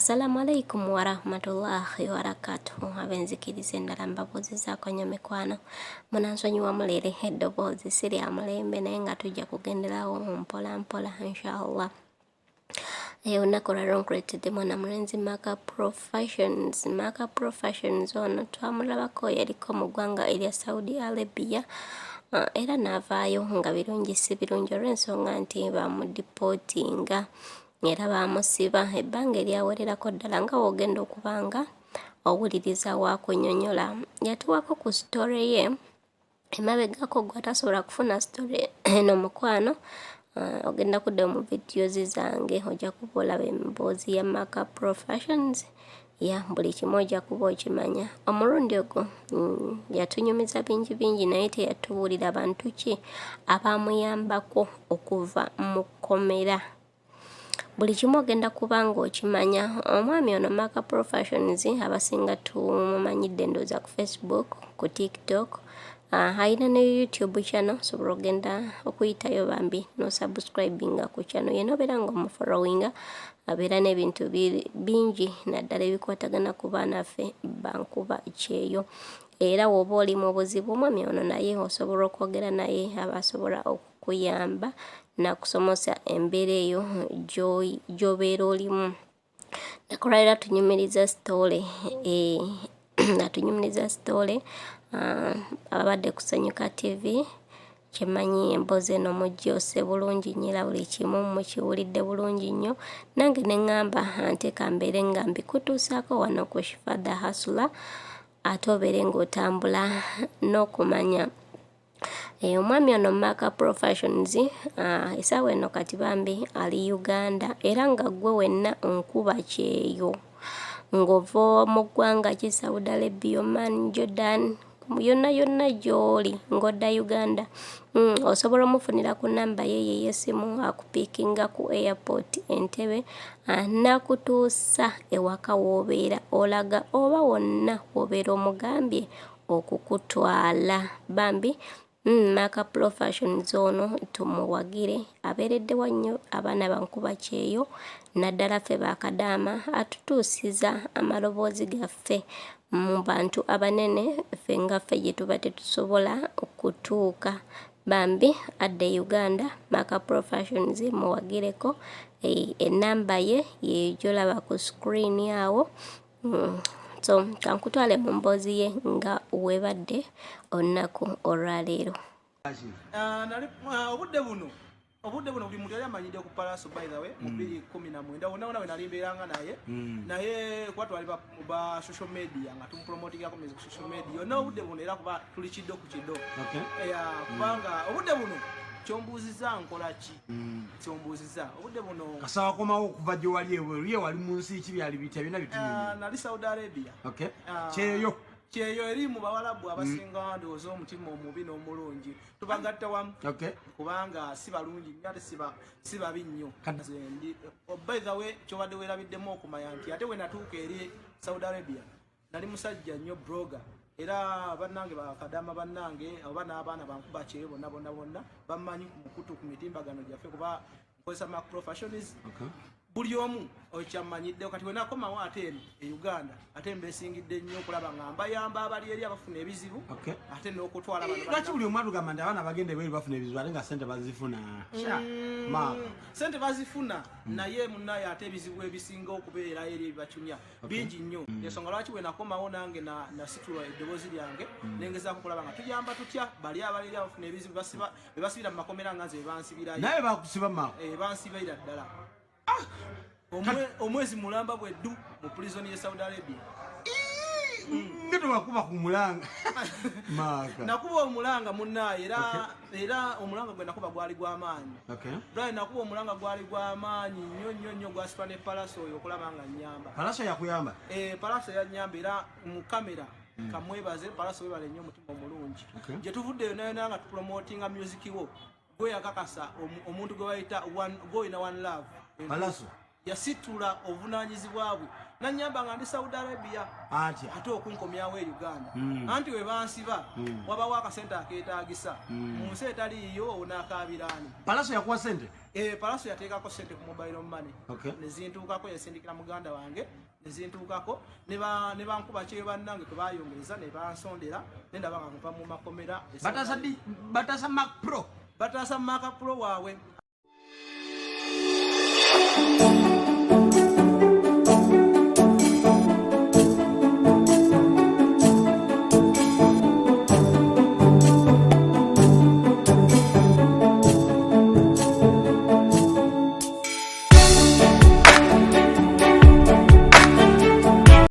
Assalamu alaikum warahmatullahi wabarakatuhu. Ab'enzikiriza endala mbabuuzizaako nnyo mikwano, munansonyiwa muleere eddoboozi si lya mulembe, naye nga tujja kugenderawo mpola mpola inshallah. Olunaku olwaleero nkuleetedde mwana mulenzi Maka Professions. Maka Professions ono twamulabako yaliko mu ggwanga erya Saudi Arabia, era n'avaayo nga birungi si birungi olw'ensonga nti bamudipootinga era baamusiba ebbanga eryawererako ddala nga w'ogenda okuba nga owuliriza waakunyonyola. Yatuwako ku sitore ye emabegako, gwe atasobola kufuna sitore eno mukwano, ogenda kudda mu videos zange ojja kuba olaba emboozi ya Maka Professions ya buli kimu ojja kuba okimanya. Omulundi ogwo yatunyumiza bingi bingi, naye teyatubuulira bantu ki abamuyambako okuva mu kkomera. Buli kimu ogenda kuba ng'okimanya. Omwami ono Maka Professions abasinga tumumanyidde ndowooza ku Facebook, ku TikTok, alina ne YouTube channel, osobola ogenda okuyitayo bambi nosubscribinga ku channel ye nobeera nga omufollowinga, abeera n'ebintu bingi naddala ebikwatagana ku baana ffe bankuba kyeyo. Era woba oli mu buzibu, omwami ono naye osobola okwogera naye, aba asobola okukuyamba nakusomosa embeera eyo gy'obeera olimu. Nakulwalira tunyumiriza sitole, atunyumiriza sitole ababadde ku Sanyuka TV. Kyemmanyi emboozi eno muggyose bulungi nnyo era buli kimu mukiwulidde bulungi nnyo. Nange ne ŋŋamba ante kambeere nga mbikutuusaako wano ku Shifa the Hustler, ate obeere ng'otambula n'okumanya. Omwami ono Maka Professions, essaawa eno kati bambi ali Uganda, era nga ggwe wenna nkuba kyeyo ng'ova mu ggwanga ki Saudi Arabia, Oman, Jordan, yonna yonna gy'oli ng'odda Uganda, osobola omufunira ku namba ye ey'essimu, akupiikinga ku airport Entebbe, n'akutuusa ewaka w'obeera olaga oba wonna w'obeera omugambye okukutwala bambi. Maka Professions ono tumuwagire, abeereddewa nnyo abaana bankuba kyeyo, naddala ffe bakadaama, atutuusiza amaloboozi gaffe mu bantu abanene ffe nga ffe gye tuba tetusobola kutuuka. Bambi adde Uganda, Maka Professions muwagireko. Enamba ye yeeyo gy'olaba ku screen awo. So kankutwale mu mboozi ye nga webadde olunaku olwaleero. Obudde buno buli muntu yali amanyidde ku Palaso, by the way, mu 2019 wonna wonna we nali mbeeranga naye, naye kuba twali ba social media nga tumupromotingako music ku social media yonna obudde buno, era kuba tuli kiddo ku kiddo. Yeah, kubanga obudde buno kyombuuziza nkola ki, kyombuuziza obudde buno. Kasawa komawo okuva gye wali ebweru, ye wali mu nsi ki, byali bitya byonna bitunyumye? Nali Saudi Arabia. Kyeyo. Kyeyo eri mu Bawalabu abasinga ndowooza omutima omubi n'omulungi tubagatta wamu, kubanga si balungi nnyo ate si babi nnyo. Nze oh, by the way, kyobadde weerabiddemu okumanya nti ate we natuuka eri Saudi Arabia nali musajja nnyo blogger, era bannange bakadama bannange oba n'abaana bankuba kyeyo bonna bonna bonna bammanyi ku mukutu ku mitimbagano gyaffe kuba nkozesa Mac Professions. Buli omu okyammanyiddewo. Kati wenakomawo ate eno e Uganda ate mbesingidde nnyo okulaba nga mbayamba abali eri abafuna ebizibu, ate n'okutwala bano. Lwaki buli omu atugamba nti abaana bagenda ebweru bafuna ebizibu, ate nga sente bazifuna? Sha, Mark. Sente bazifuna, naye munaye ate ebizibu ebisinga okubeera eri ebibacunya bingi nnyo. Ensonga lwaki bwe nakomawo nange nasitula eddoboozi lyange nengezaako okulaba nga tuyamba tutya bali abali eri abafuna ebizibu bebasibira mu makomera nga nze bebansibirayo. Naye bakusiba, Mark? Eh, bansibira ddala. Omwezi mulamba bweddu mu prison ye Saudi Arabia. Nga tewakuba ku mulanga, Mark? Nakuba omulanga munnaye, era era omulanga gwe nakuba gwali gw'amaanyi. Brian, nakuba omulanga gwali gw'amaanyi nnyo nnyo nnyo, gwasitwa ne Palaso oyo okulaba nga nnyamba. Palaso yakuyamba? Eh, Palaso yannyamba, era mu kamera kamwebaze. Palaso, webale nnyo omutima omulungi. Gye tuvudde yonna yonna nga tupromotinga music wo, gwe yakakasa omuntu gwe bayita gwolina one love. Palaso. Yasitula obuvunanyizibwa bwe. Nanyamba nga ndi Saudi Arabia. Atya? Ate okunkomyawo e Uganda. Anti we bansiba, wabawo akasente akeetagisa mu nsi etaliiyo, onaakabiraani? Palaso yakuwa sente? Eh, Palaso yateekako sente ku mobile money. Nezintuukako, yasindikira muganda wange, nezintuukako, ne bankuba kyeyo bannange kwe bayongereza ne bansondera, nendaba nga nva mu makomera. Batasa batasa Mac Pro. Batasa Mac Pro waabwe.